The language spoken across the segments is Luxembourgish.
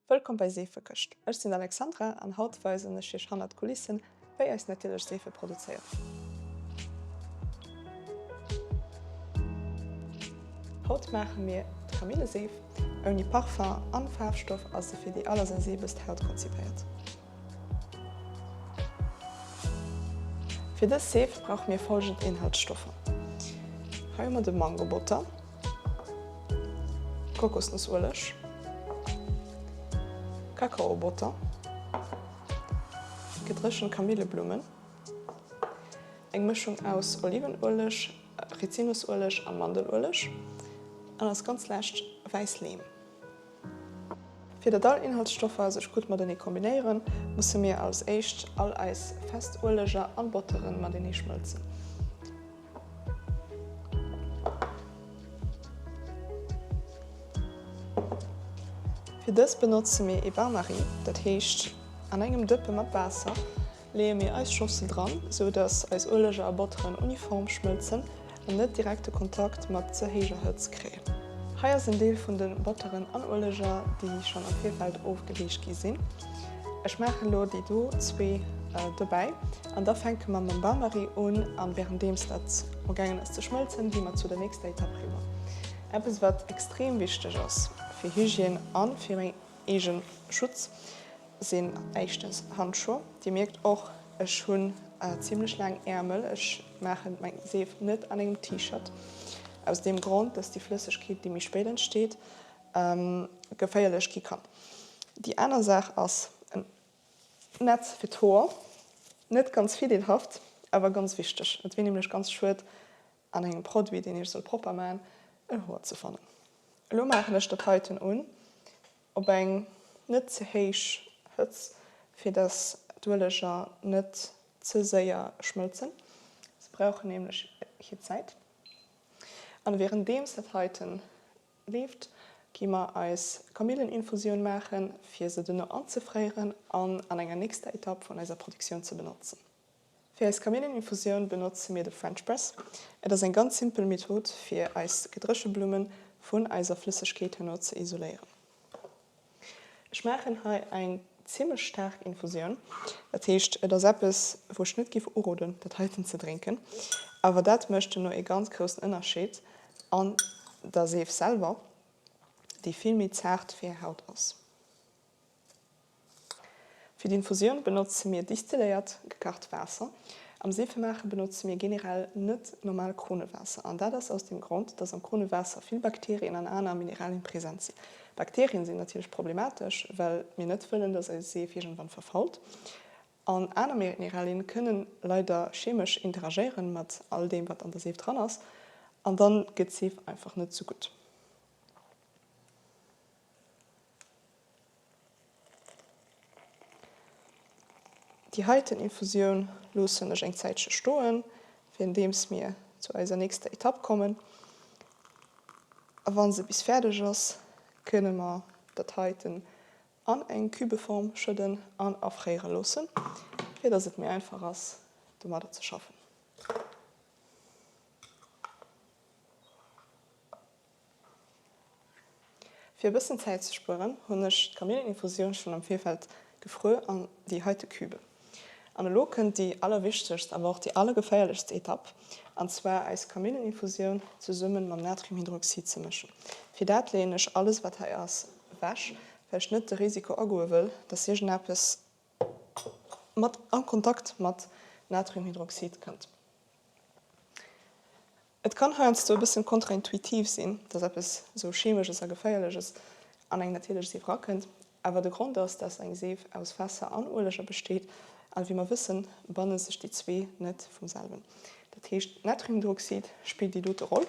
Wëllkomm bei Seefekëscht! Ech sinn d'Alexandra an haut weisen ech iech hannert d'Kulissen, wéi eis natierlech Seefe produzéiert ginn. Haut maache mir d'Kamilleseef. Ouni Parfum an Faarfstoff ass se fir déi allersensibelst Haut konzipéiert. Fir dës Seef brauche mir folgend Inhaltsstoffer, Hei hu mer de Mangobotter, Kokosnossueleg, Kakaobotter, gedréchent Kamilleblummen, eng Mëschung aus Olivenueleg, Rizinussueleg a Mandelueleg an als ganz lescht wäiss Leem. Fir datt all Inhaltsstoffer sech gutt matenee kombinéieren, musse mir als éischt all eis fest Ueleger an Botteren matenee schmëlzen. Fir dës benotze mir ee Bain-Marie, dat heescht an engem Dëppe mat Waasser leeë mir eis Schossel dran, sou dass eis Ueleger a Botteren uniform schmëlzen an net direkte Kontakt mat ze héijer Hëtzt kréien. Hei ass en Deel vun de Botteren an Ueleger, déi schonn am Virfeld ofgeweecht gi sinn. Ech maachen elo déi do zwee dobäi an da fänke mer mam Bain-Marie un an wärenddeems dat ugaangen ass ze schmëlzen, gi mer zu der nächster Etapp riwwer. Eppes wat extrem wichteg ass fir Hygiène an fir mäin eegen Schutz sinn éischtens Handschuer. Dir mierkt och, ech hunn zimlech laang Äermel. Ech maachen meng Seef net an engem T-Shirt, aus deem Grond, dass déi Flëssegkeet, déi méi spéit entsteet, geféierlech gi kann. Déi aner Saach ass en Netz fir d'Hoer. Net ganz virdeelhaft, awer ganz wichteg. Et wier nämlech ganz schued, an engem Produit, deen iech soll propper maachen, en Hoer ze fannen. Elo maachen ech dat heiten un. Op eng net ze héich Hëtzt, fir dass d'Ueleger net ze séier schmëlzen. Se brauchen nämlech hir Zäit. An währenddeems dat heiten leeft, gi mer eis Kamilleninfusioun maachen, fir se duerno anzefréieren an an enger nächster Etapp vun eiser Produktioun ze benotzen. Fir eis Kamilleninfusioun benotze mir de French Press. Et ass eng ganz simpel Method fir eis gedréche Blummen vun eiser Flëssegkeet herno ze isoléieren. Ech maachen hei eng zimlech staark Infusioun, dat heescht et ass eppes wou ech net giff uroden dat heiten ze drénken, awer dat mécht herno ee ganz groussen Ënnerscheed an der Seef selwer, déi vill méi zaart fir är Haut ass. Fir d'Infusioun benotze mir distilléiert, gekacht Waasser. Am Seefemaache benotze mir generell net normal Krunnewaasser. An dat ass aus dem Grond, dass am Krunnewaasser vill Bakterien an aner Mineralien present sinn. Bakterien sinn natierlech problematesch, well mir net wëllen, dass eis Seef iergendwann verfault. An aner Mineralien kënnen leider chemesch interagéieren mat all deem, wat an der Seef dran ass, an dann gëtt d'Seef einfach net sou gutt. Déi heiten Infusioun loossen ech eng Zäitche stoen, währenddeems mir zu eiser nächster Etapp kommen. A wa se bis fäerdeg ass, kënne mer dat heiten an eng Kübeform schëdden an afréiere loossen, fir dass et méi einfach ass, domadder ze schaffen. Fir e bëssen Zäit ze spueren, hunn ech d'Kamilleninfusioun schonn am Virfeld gefruer an déi heite Cube. An elo kënnt déi allerwichtegst, awer och déi allergeféierlechst Etapp, an zwar eis Kamilleninfusioun zesumme mam Natriumhydroxid ze mëschen. Fir dat leeën ech alles wat hei ass wech, well ech net de Risiko agoe wëll, dass iergendeppes mat a Kontakt mat Natriumhydroxid kënnt. Et kann heiansdo e bëssen kontraintuitiv sinn, dass eppes esou Chemesches a Geféierleches an eng natierlech Seef erakënnt, awer de Grond ass, dass eng Seef aus Waasser an Ueleger besteet an wéi mer wëssen, banne sech déi zwee net vum selwen. Dat heescht, Natriumhydroxid spillt déi dote Roll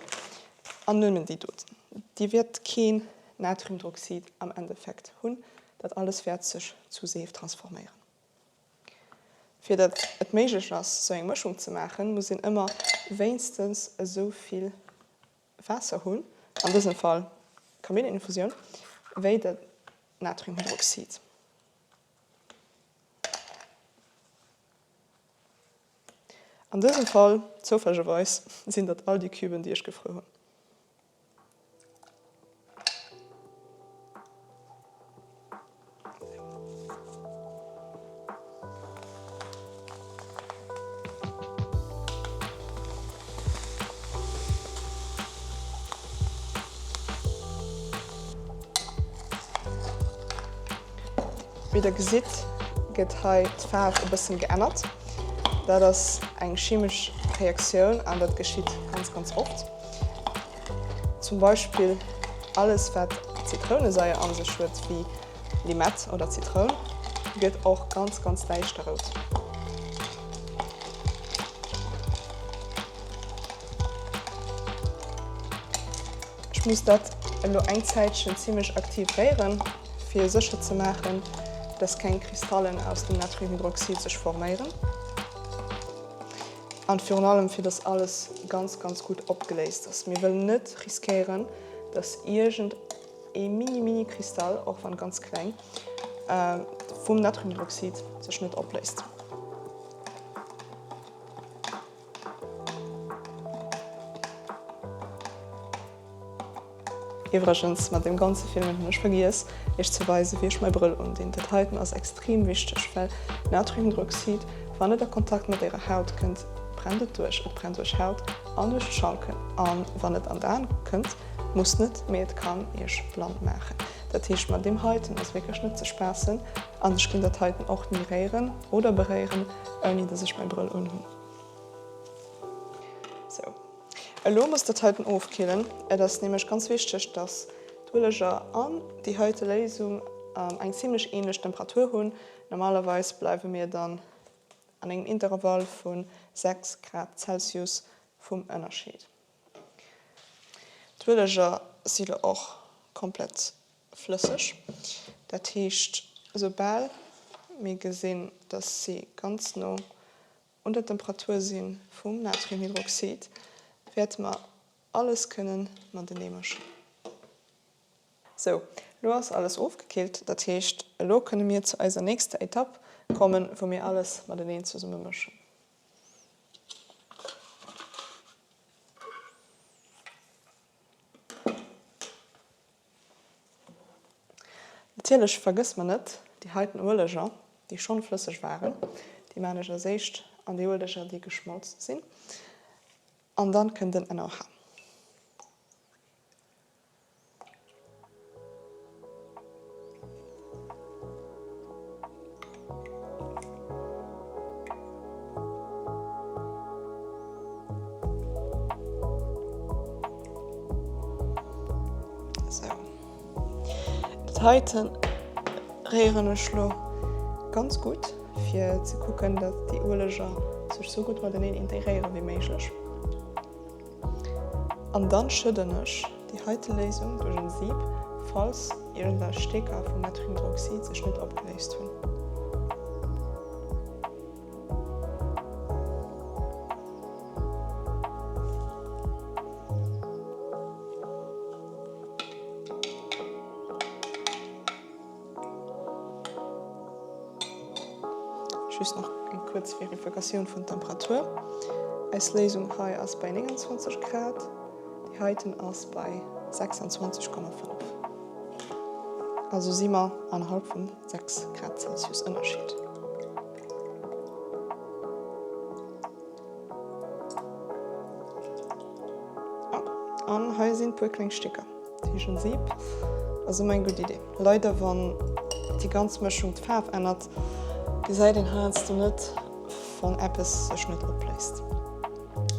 an nëmmen déi doten. Dir wäert keen Natriumhydroxid am Endeffekt hunn, dat alles wäert sech zu Seef transforméieren. Fir datt et méiglech ass, sou eng Mëschung ze maachen, muss een ëmmer wéinstens esou vill Waasser hunn, an dësem Fall Kamilleninfusioun, wéi dat Natriumhydroxid. An dësem Fall, zoufällegerweis, sinn dat all déi Cuben, déi ech gefruer hunn. Wéi der gesitt, gëtt hei d'Faarf e bëssen geännert. Dat ass eng chemesch Reaktioun an dat geschitt ganz ganz oft. Zum Beispill alles wat Zitrounesaier an sech huet, wéi Limett oder Zitroun, gëtt och ganz ganz däischter rout. Ech muss dat elo eng Zäitchen zimlech aktiv réieren, fir sécher ze maachen, dass keng Kristallen aus dem Natriumhydroxid sech forméieren an virun allem fir dass alles ganz ganz gutt opgeléist ass. Mir wëllen net riskéieren, dass iergend ee mini mini Kristall, och wann ganz kleng, vum Natriumhydroxid sech net opléist. Iwwregens, mat deem ganze Filmen hunn ech vergiess iech ze weisen, wéi ech mei Brëll undinn. Dat heiten ass extrem wichteg, well Natriumhydroxid, wann et a Kontakt mat ärer Haut kënnt, brennt et duerch. Et brennt duerch Haut an duerch d'Schanken an wann et an d'Aen kënnt, muss net, mee et kann iech blann maachen. Dat heescht, mat deem heiten ass wierklech net ze spaassen an ech ginn dat heiten och ni réieren oder beréieren, ouni dass ech mei Brëll unhunn. Sou, elo muss dat heiten ofkillen. Et ass nämlech ganz wichteg, dass d'Ueleger an déi heite Léisung eng zimlech ähnlech Temperatur hunn. Normalerweis bleiwe mir dann an engem Intervall vu 6 Grad Celsius vum Ënnerscheed. D'Ueleger si lo och komplett flësseg, dat heescht soubal mir gesinn, dass si ganz no un der Temperatur si vum Natriumhydroxid, wäerte mer alles kënne matenee mëschen. Sou, elo ass alles ofgekillt, dat heescht elo kënne mir zu eiser nächster Etapp kommen, wou mir alles mateneen zesumme mëschen. Natierlech vergësst mer net déi heiten Ueleger, déi schonn flësseg waren, déi maan ech als éischt an déi Ueleger déi geschmolz sinn, an dann kënnt den NaOH. Sou. Dat heiten réieren ech lo ganz gutt, fir ze kucken, datt déi Ueleger sech sou gutt mateneen integréiere wéi méiglech. An dann schëdden ech déi heite Léisung duerch en Sieb, falls iergendwelch Stécker vum Natriumhydroxid sech net opgeléist hunn. Just nach eng kuerz Verifikatioun vun Temperatur. Eis Léisung hei ass bei 29 Grad, déi heiten ass bei 26,5. Also si mer annerhalb vun 6 Grad Celsius Ënnerscheed. An hei sinn puer kleng Stécker. Dat heescht en Sieb ass ëmmer eng gutt Idee. Leider wann déi ganz Mëschung d'Faarf ännert, gesäit een heiansdo net wann eppes sech net opléist.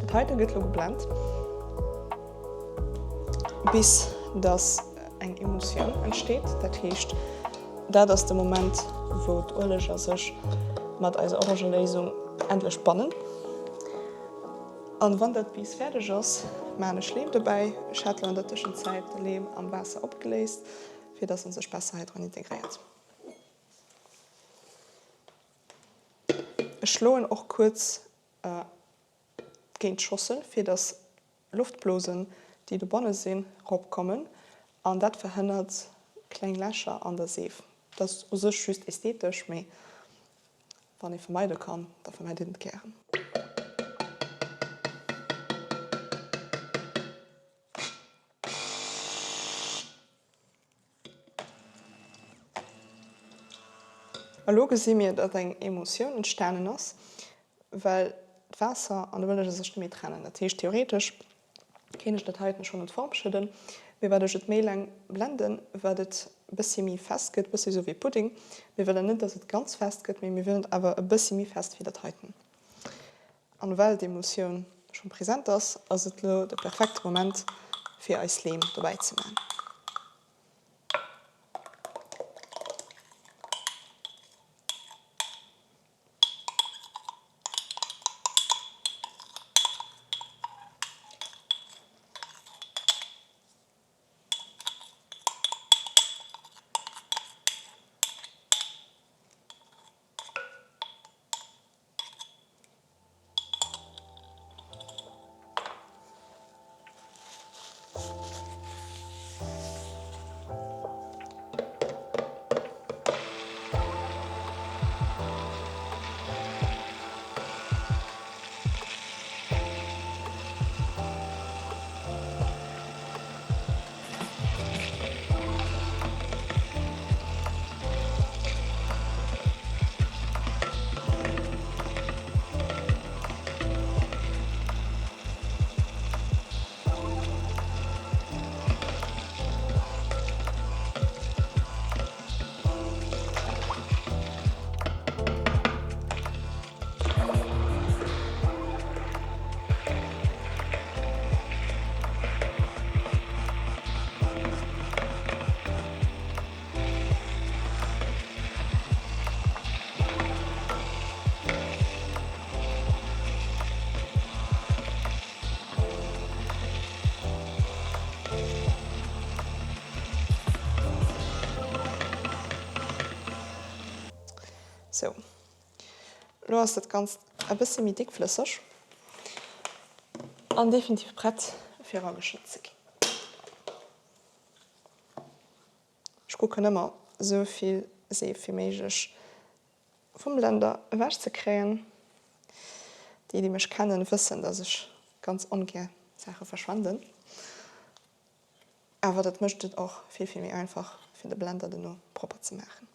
Dat heite gëtt lo geblend bis dass eng Emulsioun entsteet. Dat heescht dat ass de Moment wou d'Ueleger sech mat eiser Orangeléisung endlech bannen. An wann dat bis fäerdeg ass, maan ech Leem dobäi. Ech hat lo an der Tëschenzäit de Leem am Waasser opgeléist, fir dass en sech besser hei dran integréiert. Ech schloen och kuerz géint d'Schossel, fir dass Loftblosen, déi dobanne sinn, rop kommen an dat verhënnert kleng Lächer an der Seef. Dat ass u sech just ästhetesch, mee wann ee vermeide kann, da vermeit een et gären. Elo gesi mir, datt eng Emulsioun entstanen ass, well d'Waasser an de Ueleg sech net méi trennen. Dat heescht, theoretesch kéint ech dat heiten schonn an d'Form schëdden, mee wat ech et méi laang blenden, wat et. E bëssi méi fest gëtt, bëssi esou wéi Pudding. Mir wëllen net, dass et ganz fest gëtt, mee mir wëllen et awer e bëssi méi fest wéi dat heiten. An well d'Emulsioun schonn present ass, ass et elo de perfekte Moment fir eis Leem dobäi ze man. Sou, lo ass dat Ganzt e bëssi méi dickflësseg an definitiv prett fir erageschnidden ze ginn. Ech kucken ëmmer sou vill Seef wéi méiglech vum Blender ewech ze kréien. Déi déi mech kennen wëssen dass ech ganz ongär Saache verschwenden. Awer dat mécht et och vill vill méi einfach fir de Blender dono propper ze maachen.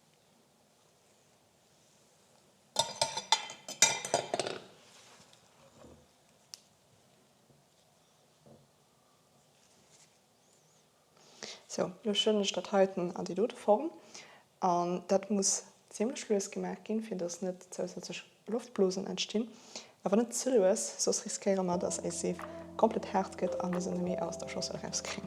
Sou, lo schëdden ech dat heiten an déi dote Form an dat muss zimlech lues gemaach ginn, fir dass net zousätzlech Loftblosen entstinn. Awer net ze lues, soss riskéiere mer, dass eis Seef komplett haart gëtt a mir se net méi aus der Schossel erauskréien.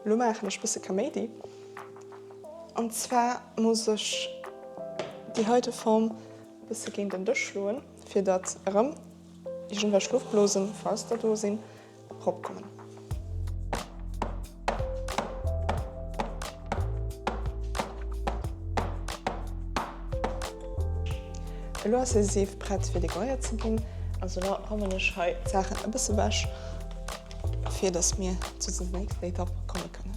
Lo maachen ech bësse Kaméidi. An zwar muss ech déi heite Form bësse géint den Dësch schloen, fir datt erëm iergendwelch Loftblosen, falls der do sinn, eropkommen. Elo ass eis Seef prett fir dekoréiert ze ginn. Also lo rammen ech hei d'Saachen e bësse wech. Fir dass mir zu der nächsten Etapp komme kënnen.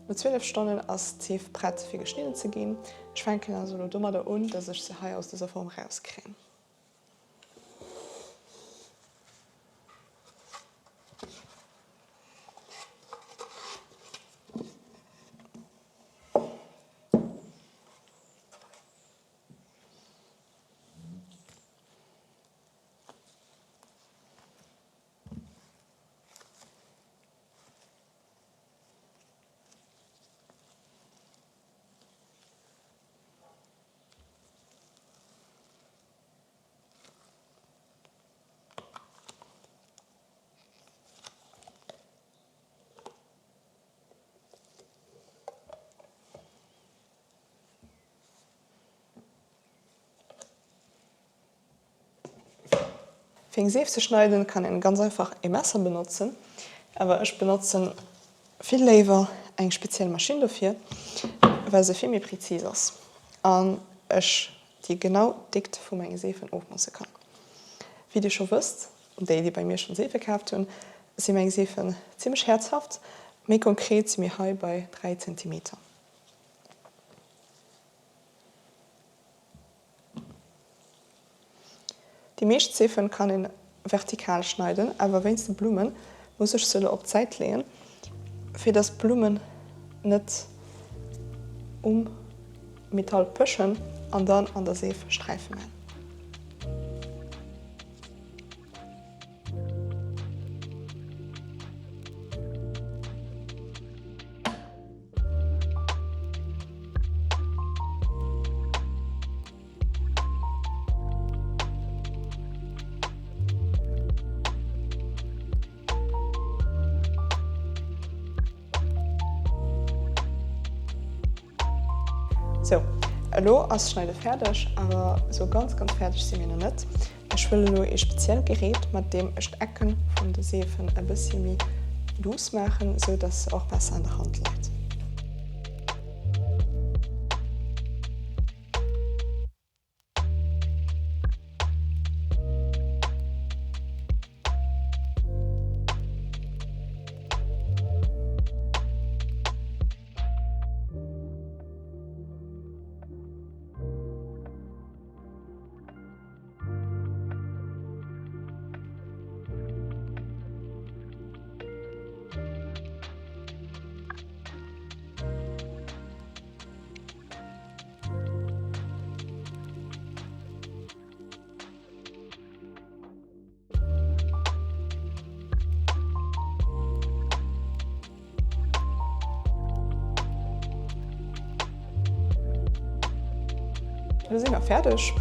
No 12 Stonnen ass d'Seef prett fir geschnidden ze ginn. Ech fänken also elo domadder un, dass ech se hei aus dëser Form rauskréien. Fir eng Seef ze schneiden kann een ganz einfach ee Messer benotzen, awer ech benotzen vill léiwer eng speziell Maschinn dofir, well se vill méi präzis ass an ech déi genau Déckt vu menge Seefen ofmoosse kann. Wéi dir scho wësst, déi déi bei mir schonn Seefe kaaft hunn, si meng Seefen zimmlech häerzhaft, méi konkret si mir hei bei 3 Zentimeter. Déi meescht Seefen kann een vertikal schneiden, awer wéinst de Blummen muss ech se elo op d'Säit leeën, fir dass d'Blummen net um Metall pëschen an dann an der Seef Sträife man. Sou, elo ass d'Schneide fäerdeg, awer sou ganz ganz fäerdeg si mir nach net. Ech huelen elo ee speziellt Gerät, mat deem ech d'Ecken vun de Seefen e bëssi méi luuss maachen, sou dass se och besser an der Hand leit. Lo si mer fäerdeg.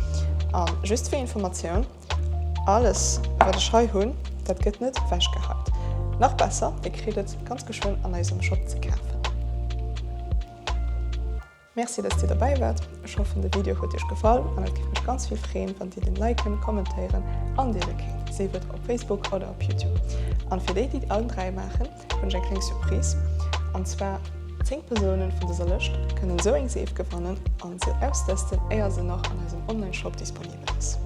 An just fir Informatioun, alles wat ech hei hunn, dat gëtt net wechgeheit. Nach besser, dir kritt et ganz geschwënn an eisem Shop ze kafen. Merci dass dir dobäi waart, ech hoffen de Video huet iech gefall an et géif mech ganz vill freeën wann dir den liken, kommentéieren an deele kéint, sief et op Facebook oder op Youtube. An fir déi déi allen 3 maachen hunn ech eng kleng Surprise an zwar 10 Persounen vun dëser Lëscht kënnen esou eng Seef gewannen an se austesten éier se nach an eisem Online Shop disponibel ass.